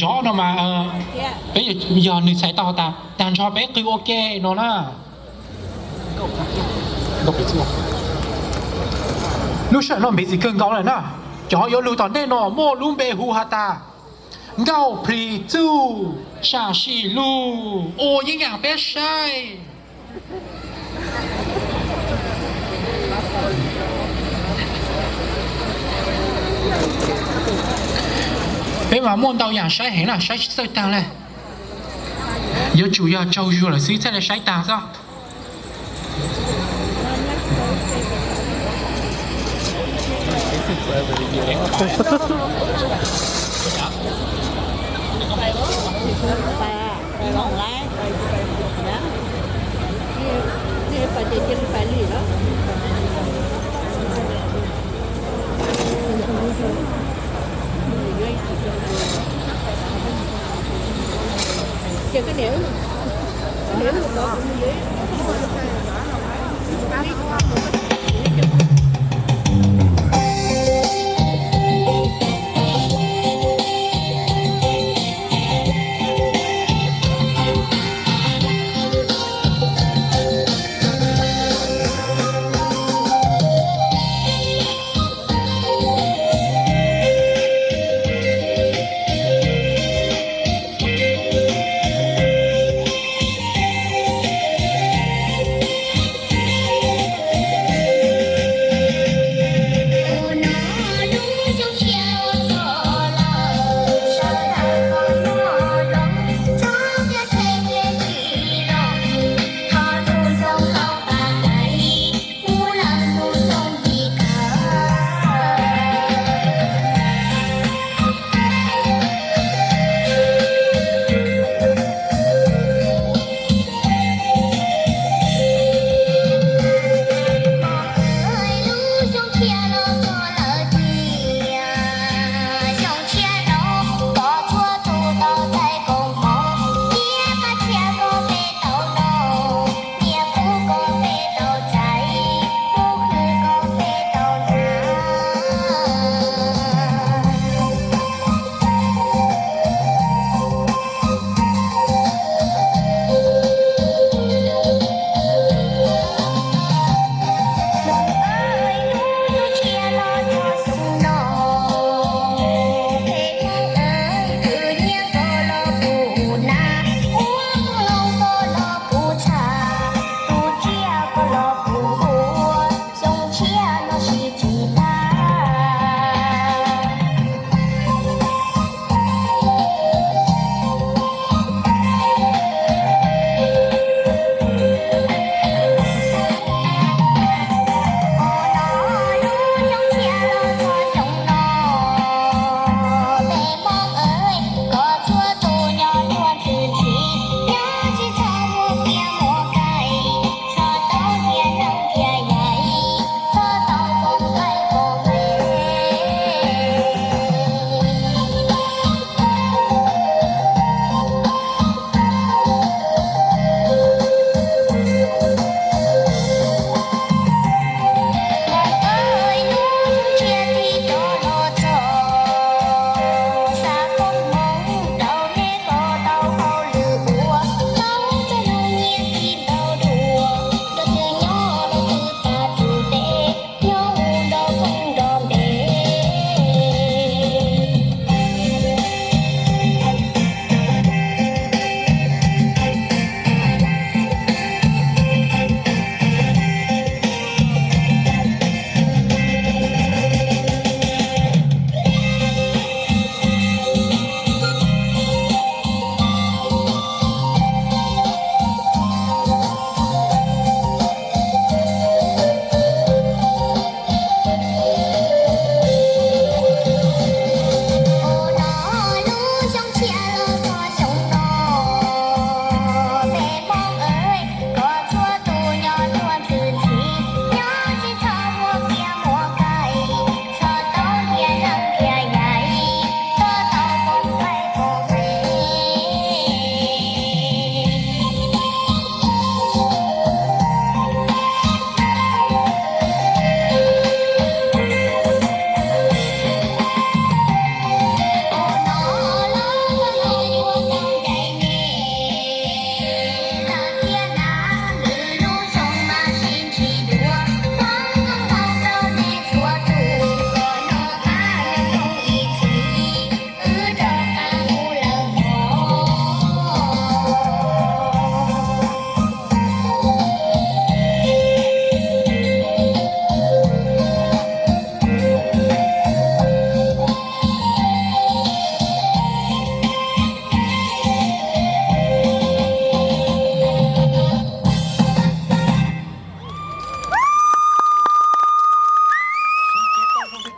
Zov no mas peb yog nws txhais tau has tas tag nrho peb qw ua ke no na. Lub sij hawm no npev txim kawg nkaus lawm na. Cov yuav lug tom ntej no muaj lub npe hu has tas Nkauj Plis Txuj Sam Sim Lug ua yeeb yam peb saib. Peb mas muaj ntau yam saib heev na, saib tsis txawj tag le. Yuav tsum yog tsaug zug lawm xwb thiaj li saib tag xwb.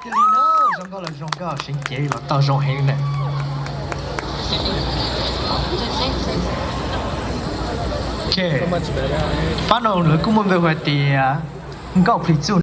Zoo nkauj los zoo nkauj, seev cev los tau zoo heev na. Pab no lawv kuj muaj npe hu hais tias Nkauj Plig Txuj.